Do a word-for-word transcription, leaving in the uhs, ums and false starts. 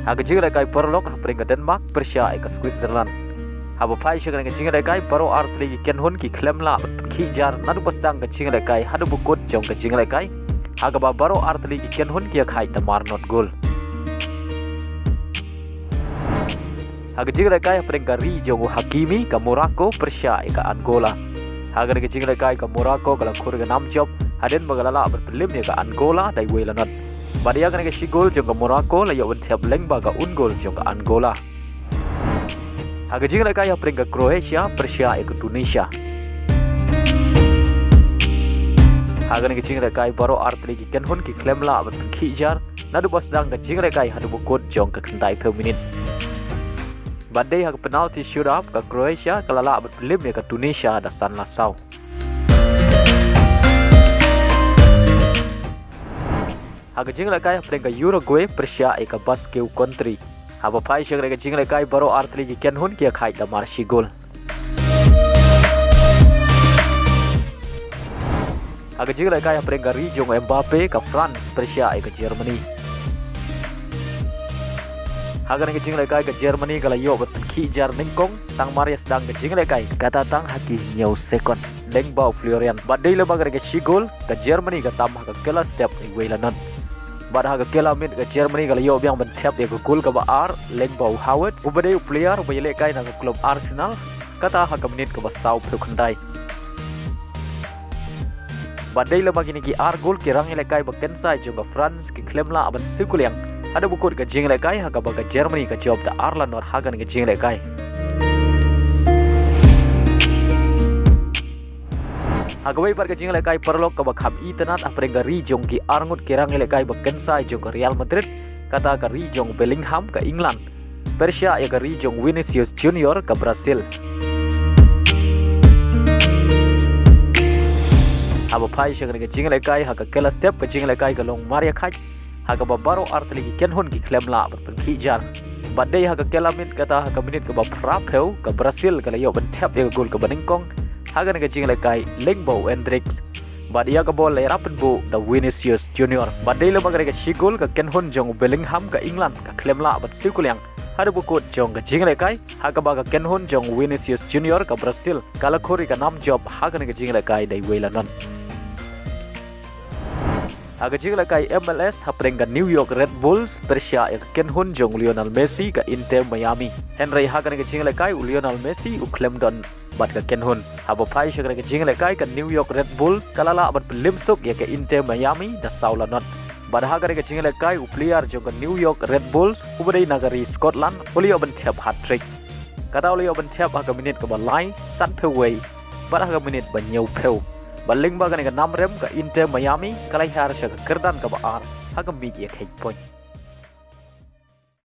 Ha ka jinglehkai paralok hapdeng ka Denmark pyrshah ïa ka Switzerland. Haba phai sha kane ka jinglehkai, baroh artylli ki kynhun ki khlem lah ban pynkhih jar naduh ba sdang ka jinglehkai haduh ba kut jong ka jinglehkai, ha kaba baroh artylli ki kynhun ki ïakhaid da mar not gol. Ha ka jinglehkai hapdeng ka ri jong u Hakimi, ka Morocco pyrshah ïa ka Angola. Ha kane ka jinglehkai ka Morocco ka la khur ïa ka nam jop hadien ba ka la lah ban pynlip ïa ka Angola da iwei la not. Bad ïa kane ka shi gol jong ka Morocco la ïoh ban thep lyngba ka un gol jong ka Angola. Ha ka jinglehkai hapdeng ka Croatia pyrshah ïa ka Tunisia. Ha kane ka jinglehkai baroh artylli ki kynhun ki khlem lah ban pynkhih jar naduh ba sdang ka jinglehkai haduh ba kut jong ka khyndai phew minit. Bad dei ha ka penalty shootout ka Croatia ka la lah ban pynlip ïa ka Tunisia da san la saw. Ha ka jinglehkai hapdeng ka Uruguay pyrshah ïa ka Basque Country. Haba phai sha kane ka jinglehkai baroh artylli ki kynhun ki ïakhaid da mar shi gol. Ha ka jinglehkai hapdeng ka ri jong u Mbappe, ka France pyrshah ïa ka Germany. Ha kane ka jinglehkai ka Germany ka la ïoh ban pynkhih jar nyngkong tang mar ïa sdang ka jinglehkai, kata tang ha ki hynñiew sekon. Lyngba u Florian. Bad dei lyngba kane ka shi gol ka Germany ka tam ha ka kylla step iwei la not. Bad ha ka kylla miet ka Germany ka la ïoh biang ban thep ïa ka gol kaba ar lyngba u Havertz, uba dei u player uba ïalehkai na ka klub Arsenal, kata ha ka minit kaba saw phew khyndai. Bad dei lyngba kine ki ar gol ki rangïalehkai ba kynsai jong ka France ki khlem lah ban siew kuliang haduh ba kut ka jinglehkai, ha kaba ka Germany ka jop da ar la not ha kane ka jinglehkai. Ha kawei pat ka jinglehkai paralok kaba kham itynnad hapdeng ka ri jong ki arngut ki rangïalehkai ba kynsai jong ka Real Madrid, kata ka ri jong Bellingham ka England pyrshah ïa ka ri jong Vinicius Junior ka Brazil. Haba phai sha kane ka jinglehkai ha ka kylla step ka jinglehkai ka long mar ïakhaid, ha kaba baroh artylli ki kynhun ki khlem lah ban pynkhih jar. Bad dei ha ka kylla miet kata ha ka minit kaba phra phew ka Brazil ka la ïoh ban thep ïa ka gol kaba nyngkong ha kane ka jinglehkai lyngba u Endrick. Bad ïa ka bol la ïarap pynbuh da Vinicius Junior. Bad dei lyngba kane ka shi gol ka kynhun jong u Bellingham ka England ka khlem lah ban siew kuliang haduh ba kut jong ka jinglehkai, ha kaba ka kynhun jong u Vinicius Junior ka Brazil ka la khur ïa ka nam jop ha kane ka jinglehkai da iwei la not. Ha ka jinglehkai M L S hapdeng ka New York Red Bulls pyrshah ïa ka kynhun jong u Lionel Messi ka Inter Miami. Hynrei ha kane ka jinglehkai u Lionel Messi u khlem don bad ka kynhun. Haba phai sha kane ka jinglehkai ka New York Red Bull ka la lah ban pynlip suk ïa ka Inter Miami da saw la not. Bad ha kane ka jinglehkai u player jong ka New York Red Bulls uba dei na ka ri Scotland u la ïoh ban thep hat-trick. Kata u la ïoh ban thep ha ka minit kaba lai, san phew wei bad ha ka minit ba hynñiew phew. Bad lyngba kane ka nam rem ka Inter Miami ka la hiar sha ka kyrdan kaba ar ha ka miej ïakhaid point.